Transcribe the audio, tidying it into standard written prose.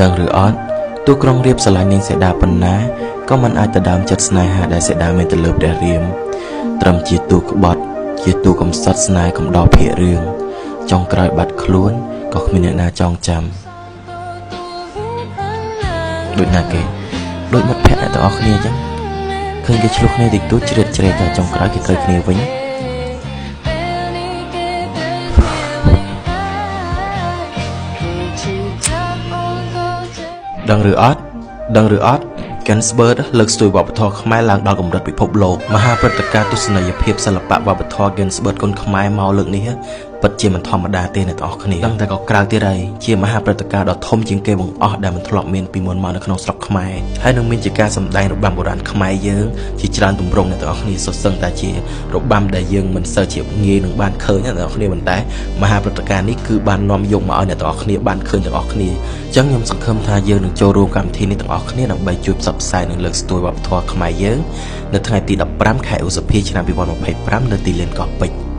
ដឹងឬអត់ទោះក្រុងរាពណ៍ស្រឡាញ់នាងសីតាប៉ុណ្ណាក៏មិនអាចដណ្ដើមចិត្តស្នេហាដែលសីតាមានទៅលើព្រះរាមត្រឹមជាទូក្បត់ជាទូកំសត់ស្នេហ៍កំដរភាករឿងចុងក្រោយបាត់ខ្លួនក៏គ្មានអ្នកណាចងចាំដូចណាគេដូចមិត្តភក្តិអ្នកទាំងអស់គ្នាអញ្ចឹងឃើញគេឆ្លោះគ្នាតិចតួចជ្រៀតជ្រែកតែចុងក្រោយគេត្រូវគ្នាវិញដឹងឬអត់ដឹងឬអត់ Gainsbourg លើកស្ទួយវប្បធម៌ខ្មែរឡើងដល់កម្រិតពិភពលោកមហាព្រឹត្តិការណ៍ទស្សនីយភាពសិល្បៈវប្បធម៌ Gainsbourg គុនខ្មែរមកលើកនេះពិតជាមិនធម្មតាទេអ្នកទាំងអស់គ្នាដឹងតែក៏ក្រៅទៀតហើយជាមហាព្រឹត្តិការណ៍ដ៏ធំជាងគេបង្អស់ដែលមិនធ្លាប់មានពីមុនមកនៅក្នុងស្រុកខ្មែរហើយនឹងមានជាការសម្ដែងរបាំបុរាណខ្មែរយើងជាច្រើនទម្រង់អ្នកទាំងអស់គ្នាសុទ្ធសឹងតែជារបាំដែលយើងមិនសូវជាងាយនឹងបានឃើញអ្នកទាំងអស់គ្នាប៉ុន្តែមហាព្រឹត្តិការណ៍នេះគឺបាននាំយកមកឲ្យអ្នកទាំងអស់គ្នាបានឃើញទាំងអស់គ្នាអញ្ចឹងខ្ញុំសង្ឃឹមថាយើងនឹងចូលរួមកម្មវិធីនេះទាំងអស់គ្នាដើម្បីជួយផ្សព្វផ្សាយនិងលើកស្ទួយវប្បធម៌ខ្មែរយើងនៅថ្ងៃទី15ខែឧសភាឆ្នាំ2025នៅទីលានកោះពេជ្រ។